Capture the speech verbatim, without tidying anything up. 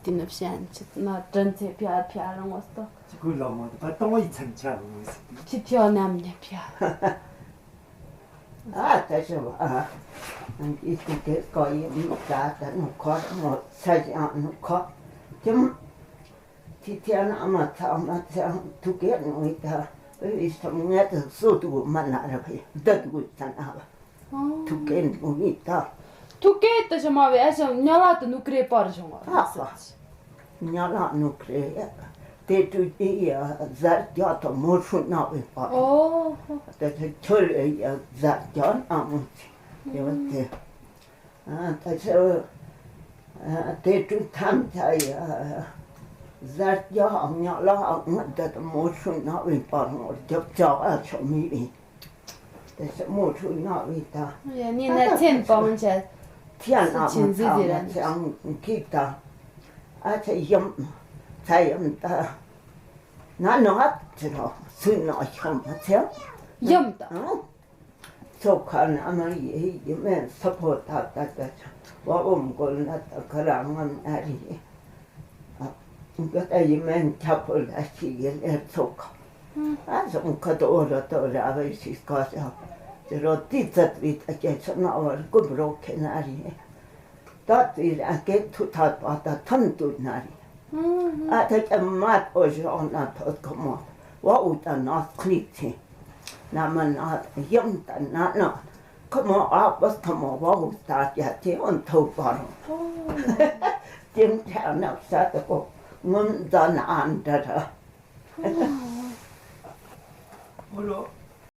དེ་ནི་བཤད་ཅི་ན་དྲིན་ཚེ་ཕྱག་ཕྱག་རིང་བ་སྟོ། ཅི་གུ་ལ་མོ་ད་ཏོང་ཡི་མཚན་ཆ་རུང་སི། ཕྱི་ཕྱོགས་རྣམས་ནས་ཕྱག་ཨ་ད་ཞི་བ་ཨ་འདི་ཏུ་གེ་ཀོ་ཡི་མི་ད་ད་ནུ་ཁོ་མོ་ས་ཞང་ནུ་ཁོ་ཅི་མ་ཏི་ཏི་ཨ་ན་ཨ་མ་ཚ་ཨ་མ་ཚ་ཐུག་གེ་ནུ་ཡི་ད་ཨི་སམ་ངེ་ད་སོ་དུ་མ་ན་ར་བི་ད་དུ་ཚ་ན་བ། ཐུག་གེ་འདུག་མི་ད། ཐུག་གེ་ད་ཞི་མ་བས་ཨ་ཞང་ཉ་ལ་ད་ནུ་ཀྲེ་པར་བྱུང་བ། ཨ་ཨ། ཉ་ལ་ནུ་ཀྲེ་ཡ། དེ་དུས་དེ་ཡ་ཟར་རྒྱ་ད་མོ་ཧྲུ་ན་བའི་པར། ཨོ། དེ་དེ་ཁྱོད་ཡ་ཟར་རྒྱ་ན་མོ་ཅི་ཡོད་དེ། ཨ་ད་ཆ་ཨ་དེ་དུས་ཐམས་ཅད་ཡ་ཟར་རྒྱ་ཉ་ལ་ང་ད་ད་མོ་ཧྲུ་ན་བའི་པར་ངོ་རྒྱབ་ཅག་ཨ་ཆོ་མི་བའི། དེ་ས་མོ་ཆུ་ན་བི་ད། ཡ་ནི་ན་ཚན་པང་ཆ། ཐིའ་ན་སུ་ཆེན་མ་ཟི་ཟི་ཐ་ར་མ་ནི། ཚང་གི་ད། ཨ་ཚ་ཡམ། ཚ་ཡམ་ད། ན་ནོ་ཨ་ཚི་རོ་སུ་ནོ་ཤོམ་མ་ཚེ། ཡམ་ད། ཨང་། ཚོ་ཁ་ན་མ་ཡེ་ཡེ་མེན་ས་ཕོ་ད་ད་ད་ཆ་བ་འོམ་གོ་ན་ད་ཁ་ར་ང་ན་རི། འགོ་ད་ཡིན་མིན་ཁྱབ་པོ་ལ་ཞིག་ཡིན་ལེ་ཚོགས། ཨ་ཟོང་ཁ་དོ་ར་དོ་ར་བའི་ཞིག་གོ་ཤོག་ཅི་རོ་ཏི་ཙད་བི་ད་ཀྱེ་ཚོ་ན་བར་ཀུམ་རོ་ཁེ་ན་རི། ད་ཏི་ར་ཀེ་ཐུ་ཐ་པ་ད་ཐམ་དུ་ན་རི། ཨ་ད་ཀྱེ་མ་ཐོ་ཞོག་ན་ཐོ་ཁོ་མོ་བ་འུ་ད་ན་ཁ་ལི་ཚེ། ན་མ་ན་ཡམ་ད་ན་ན། ཁོ་མོ་ཨ་བ་ཁོ་མོ་བ་འུ་ད་ཀྱ་ཏེ་འོན་ཐོ་པ་རོ། ཏེམ་ཐ་ན་ས་ད་ཀོ་ངམ་ད་ན་ཨན་ད་ར། འོ་ལོ།